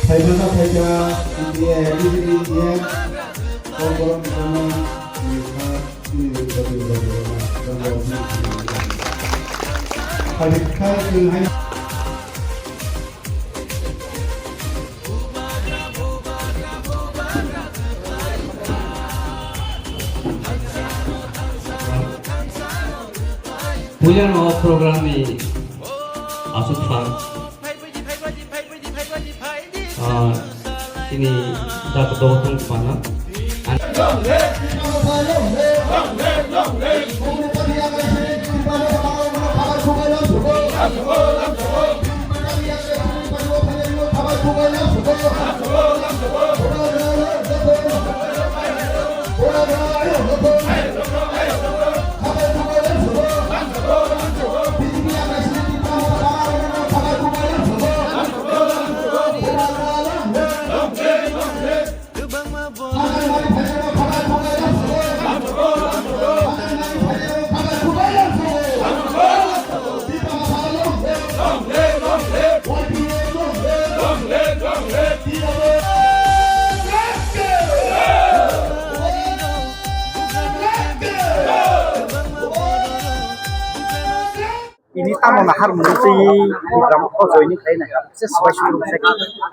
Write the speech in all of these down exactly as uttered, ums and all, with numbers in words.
Phaikha na phaikha, India, India, Kokborok kwchangma, Mekha, India, India, India, India, India, India. Phaikha, phaikha, Puilano program ni aswk phan, ah, chini dak dogotong pano. Ini tamo nahar mungwi twi Tipra Motha join ni khlai nai kha, se swbai sukru bwsai kha.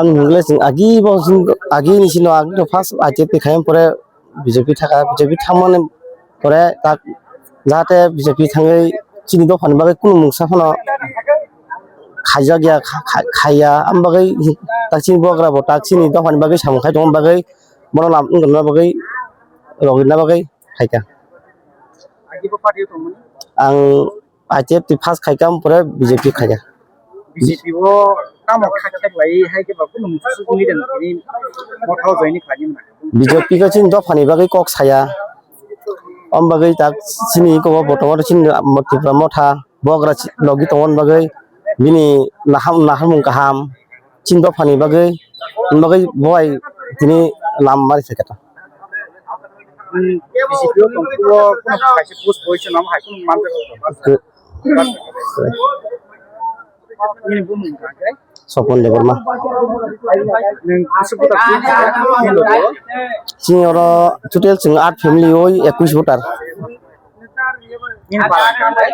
Ang hwngle chwng agi bo chwng agi ni sino ang no first I T F ni khaiyang pore B J P thaka, B J P thangmani pore tak jahate B J P thangwi chini dophani bagwi kunu mungsa phano khaijak ya, kha-, kha-, khaiya, am bagwi tak chini bogra bo tak chini dophani bagwi samung khai tongma bagwi bono lam wngna bagwi rogwina bagwi khaikha. Agi bo party o tongmani? Ang I T F twi first khaikha, am pore B J P khaikha. B J P o tamo kha khe lai hai khe ba kunu musu sugwi dan tini motha o join khlai ni mano. B J P khe chini dophani bagwi kok saya. Om bagwi tak chini iko bo bottom o chini Tipra Motha bogra logi tongmani bagwi bini naham naharmung kaham. Chini dophani bagwi, bagwi bo bai tini lam mari phaikha ta. Hmm, B J P o tongphuru o kunu kaisa post position o hai kunu manjak. Nini bumung hwnkha khe? Sopon Debbarma. Nwng kusu buta khe nini logo? Chini oro total chwng at family oi ekwis voter. Nini para hwnkha khe?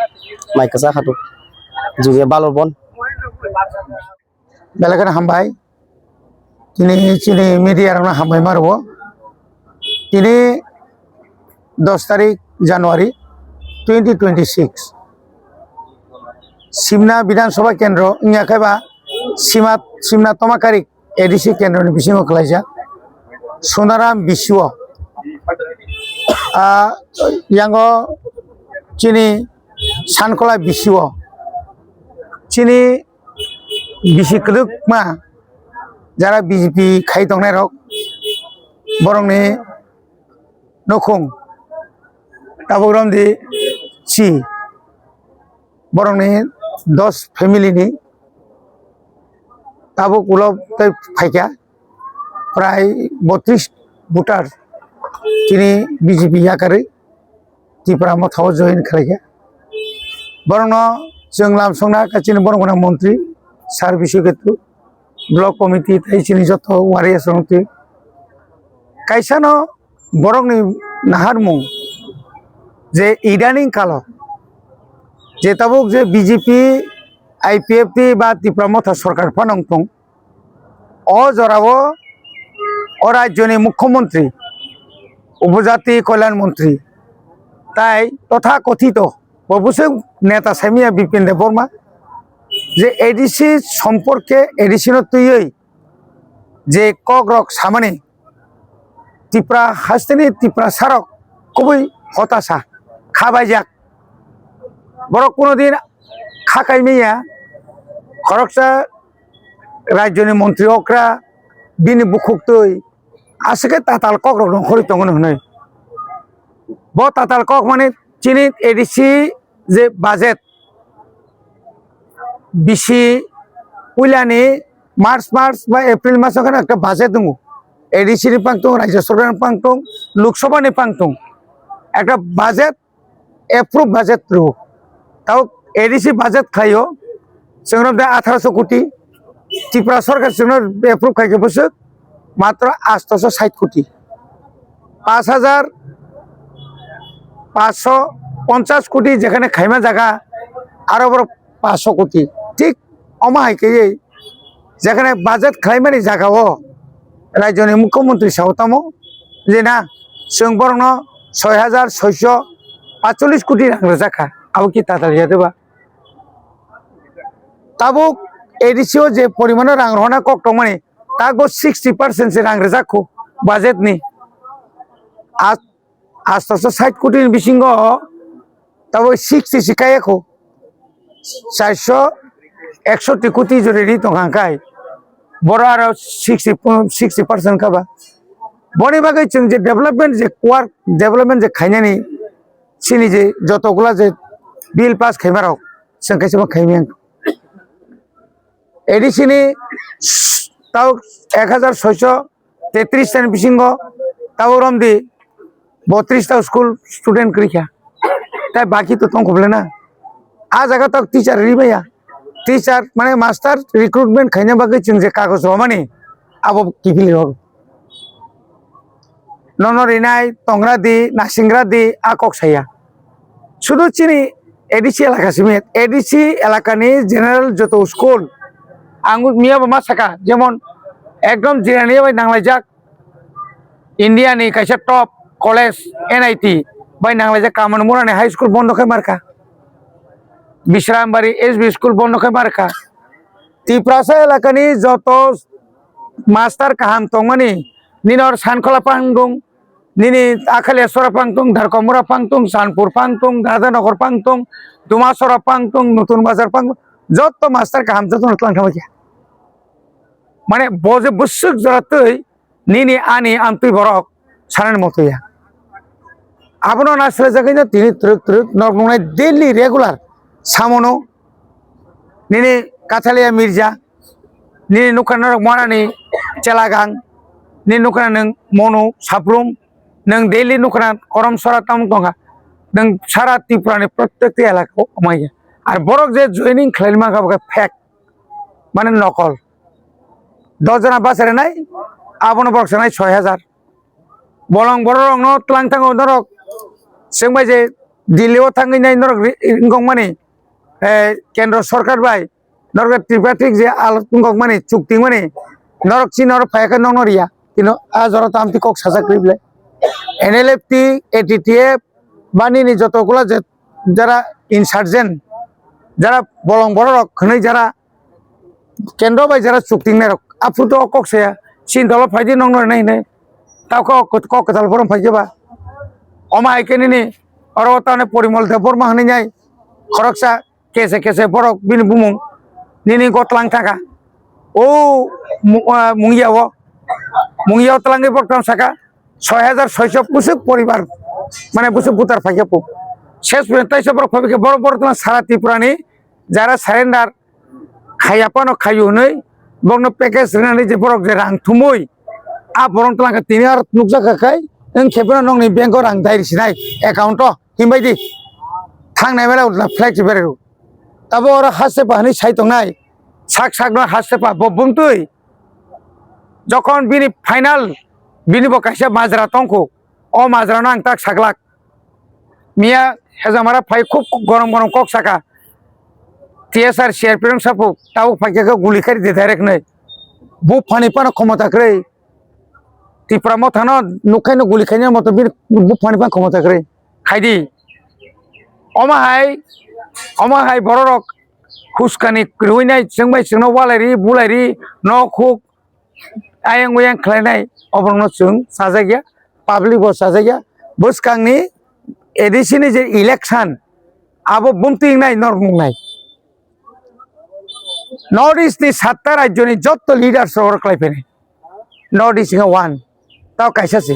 Mai kwchak khatuk. Julia Balobon. Belai kheno hambai. Tini chini media rokno hambai ma rwo. Tini dos tarik January twenty twenty-six. Simna Bidhan Sabha Kendro wngya khe ba Sima, Simna Tomakarik A D C Kendro ni bisingo khlaijak Sonaram Biswa. Ah, yango chini Sankola Biswa. Chini bisi kwdwkma jara B J P khai tongnai rok, borokni nukhung tabuk romdi si, borokni dos family ni tabuk ulo tei phaikha. Prai botris voter chini B J P yakarwi Tipra Motha o join khlaikha. Borokno chwng lamsokna kha chini borok gwnang montri Sir Biswa Ketu, block committee tei chini joto warriors rok twi. Kaisano borokni naharmung je idaning kalo je tabuk je B J P, I P F T ba Tipra Motha sorkar phano wng tong. O jorao o rajyoni mukhyamantri, upojati kalyan mantri, tai totha kothito bo bwswk neta saimanya Bipin Debbarma je A D C somporke A D C no twiwi je kokrok samani Tipra hasteni Tiprasarok kubui hotasa khabaijak. Borok kuno din kha kaimaya khoroksa rajyoni montri okra bini bukhuk twi aswk khe tatal kokrok nongkhorwi tongo hwnwi. Bo tatal kok mani chini A D C je budget bisi puilani March, March ba April maso kheno ekta budget tongo. A D C ni pang tong, Rajya Sarkar ni pang tong, Lok Sabha ni pang tong. Ekta budget, approve budget rw. Tao A D C budget khlaio, chwng rok de atharo koti, Tripura sarkar chwngno approve khaikhe bwswk matro asto sait koti, pash hajar pash ponchas koti jekhane khaima jaga, aro borok pash koti. Thik omo hai khe jekhane budget khlaimani jaga o rajyoni mukhyamantri sao tamo je na, chwng borokno soi hajar soiso patchollis koti rang rwjak kha, abo ki tatal ya de ba? Tabuk A D C o je porimano rang rohorna kok tongmani, tabuk sixty percent se rang rwjak kho budget ni. As-, asto sait koti ni bisingo tabuk sixty se kaya kho, charso eksoti koti jori ri tong kha kai, boro aro sixty, sixty percent kha ba. Boni bagwi chwng je development je work, development je khainani, chini je jotogula je bill pass khaimarok, chwng kaisa ma khaimya. A D C ni tabuk ek hajar soiso tetris ni bisingo tabuk romdi botris ta school student kwrwi kha. Tai baki to tong kho bwle na? A jaga tok teacher ri maya. Teacher mane master recruitment khaina bagwi chwng je kagoj romani abo kiphilwi rw. Nono rinai, tongra di, nasingra di, a kok saya. Sudu chini A D C elaka simi, A D C elakani general joto school. Ang miya bo ma saka, jemon ekdom jirani bai nanglaijak India ni kaisa top college N I T bai nanglaijak Kamalmura ni high school bondo khai marka. Bishrambari S B school bondo khai marka. Tiprasa elakani joto master kaham tongmani, nini or Sankhola pangdung, nini Akhaleswara pangtung, Dharkomura pangtung, Sanpur pangtung, Radhanagar pangtung, Dumasora pangtung, Nutun Bazar pangtung, joto master kaham joto no tlang thangma khe. Mane bo je bwswk jora twi nini ani amtwi borok sanani moto ya. Abono na selajagwi no tini twrwk twrwk nok nungnai daily regular samono nini Kathalia Mirza, nini nukha norok Morani Chelagang, nini nukha nwng Monu Saplum, nwng daily nukha Korom Sora tamung tongkha, nwng sara Tripura ni protekti elaka o maya. Ar borok je joining khlai mangkha bo khe fake, mane nokol. Dos jona bachai rwnai, abono borok sanai soi hajar. Bolong borok rokno tlang thango norok, chwng bai je Delhi o thangwi nai norok ri-, wngkok mani, eh, kendro sorkar bai norok Tripartite je al wngkok mani, chukti mani, norok chini oro phai khe nokno riya. Kino a jora to amtwi kok sajak rwi bwle. N L F T, A T T F, ba nini joto kula je jara insurgent, jara bolong borok rok hwnwi jara kendro bai jara chukting nai rok, aphuru to kok saya, chini dolo phai di nokno rinai hinwi, ta kok, kok kwtal borom phai khe ba. Omo hai khe nini oro tane Porimol Debbarma hwnwi nai khoroksa kese kese borok bini bumung nini gotlang thangkha. O mu-, ah, Mungia o, Mungia o twlangwi borok tamo saka soi hajar soiso bwswk poribar, mane bwswk butar phaikhe po. Ses pore taisa borok phaikhe borok borok twlang sara Tripura ni jara surrender khaiya phano khaio hwnwi borokno package rwnani je borok je rang thumui a borok twlangkha tini aro nukjakha khai wng khe phano nokni bank o rang dai rwsinai account o. Himbai di, thangnai mela utla flight se berairu. Tabo oro haste pa hinwi sai tongnai, sak sak no haste pa bo bumtwi. Jokhon bini final, bini bo kaisa majra tongkho, o majra no ang tak saklak. Miya hejamara phai khub gorom gorom kok saka. T S R C R P rong sapu, tabuk phai khe guli kari de direct nai. Bu phani pano khomota kwrwi. Tipra motha no nukhaino guli khaina moto bini bu phani pano khomota kwrwi. Khaidi. Omo hai, omo hai bororok huskani kwrwinai chwngbai chwngno walairi, bulairi, nok huk, ayang uyang khlainai, oborokno chwng chajakya, public bo chajakya. Bwskangni A D C ni je election, abo bumtwi wngnai norok nuknai. North East ni satta rajyoni jotto leaders rok oro khlai phainai. North East wngkha one. Tao kaisa se.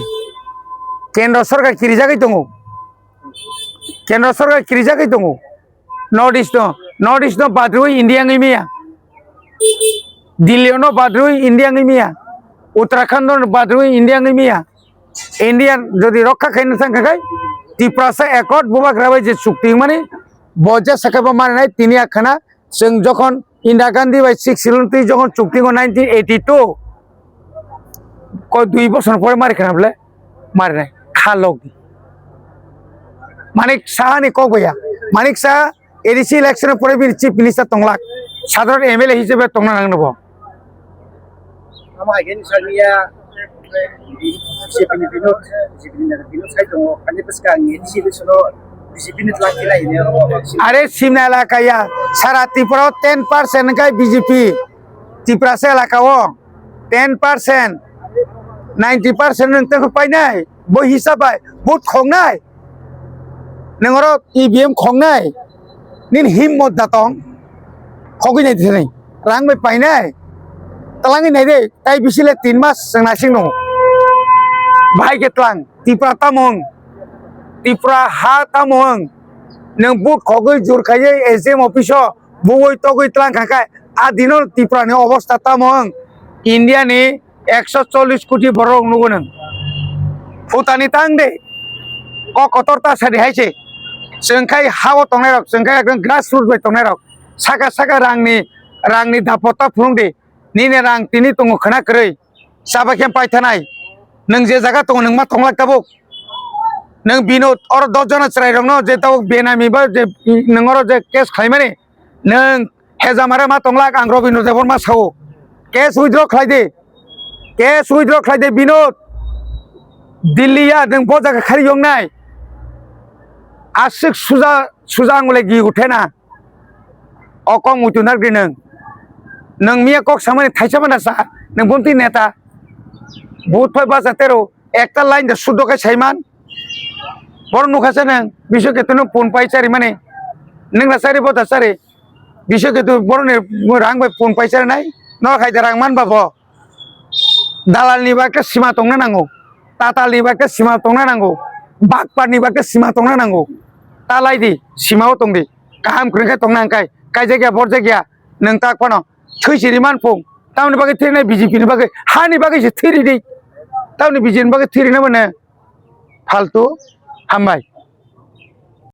Kendro sorkar kirijagwi tongo. Kendro sorkar kirijagwi tongo. North East no, North East no badrwi India wngwi maya. Delhi no badrwi India wngwi maya. Uttarakhand no badrwi India wngwi maya. India jodi rokha khaina thang kha khai, Tiprasa Accord bubagra bai je chukti mani, Bo je sakhe bo marinai tini akhana, chwng jokhon Indira Gandhi bai Sixth Schedule twi jokhon chukti o nineteen eighty-two, ko dui bosor pore mari khana bole marinai kha log. Manik Saha ni kok baya. Manik Saha A D C election pore bini chief minister tonglak. Sadharon M L A hisabe tongna nang bo. Ama again sarniya B J P ni Binod, B J P ni Binod sai tongo. Ani bwskang ni A D C election o B J P ni twlak khe lai ni oro. Are simna elaka ya, sara Tripura o ten percent kai B J P. Tiprasa elaka o ten percent, ninety percent nwng tei painai. Bo hisab bai vote khongnai. Nwng oro E V M khongnai. Nini himmat da tong. Khogwi nai thani. Rang bai painai. Talangwi nai de. Tai bisi le tin mas chwng naising nung. Bahai khe tlang. Tipra tamo wng. Tipra ha tamo wng. Nwng vote khogwi jur khaiwi S D M office o buwi togwi tlang kha khe. A dino Tipra ni obostha tamo wng. India ni ekso chollish koti borok nugo nwng. Phutani tang de. Kok kotor ta sadi hai se. Chwng khai ha o tongnai rok, chwng khai ekdom grassroot bai tongnai rok. Saka saka rangni, rangni dapot ta phunuk di. Nini rang tini tongo khwna kwrwi. Chaba khe paithanai. Nwng je jaga tongo nwng ma tonglak tabuk. Nwng Binod oro dos jona chwrai rokno je tabuk benami ba je nwng oro je case khlaimani. Nwng hejamare ma tonglak ang Robindra Debbarma sao. Case withdraw khlai di. Case withdraw khlai di Binod. Delhi ya nwng bo jaga khari yongnai. Aswk suja, suja angule gi uthena. O kok muitu narwgwi nwng. Nwng miya kok samani thaisa mana sa, nwng bumtwi neta. Vote phai basa tero, ekta line da suddo khe saiman. Boro nukha se nwng, biso ketu no phone pai chari mani. Nwng da chari bo da chari. Biso ketu boro ni rang bai phone pai chari nai. No khai da rang man ba bo. Dalal ni bagwi sima tongna nango, tatal ni bagwi sima tongna nango, bakpar ni bagwi sima tongna nango. Ta lai di, sima o tong di, kaham kwrwng khe tongna hwn kai, kaijak ya borjak ya, nwng tak phano thwi si ri man phung, tamoni bagwi thwi nai B J P ni bagwi, ha ni bagwi se thwi ri di, tamoni B J P ni bagwi thwi ri nai mano, phaltu, hambai.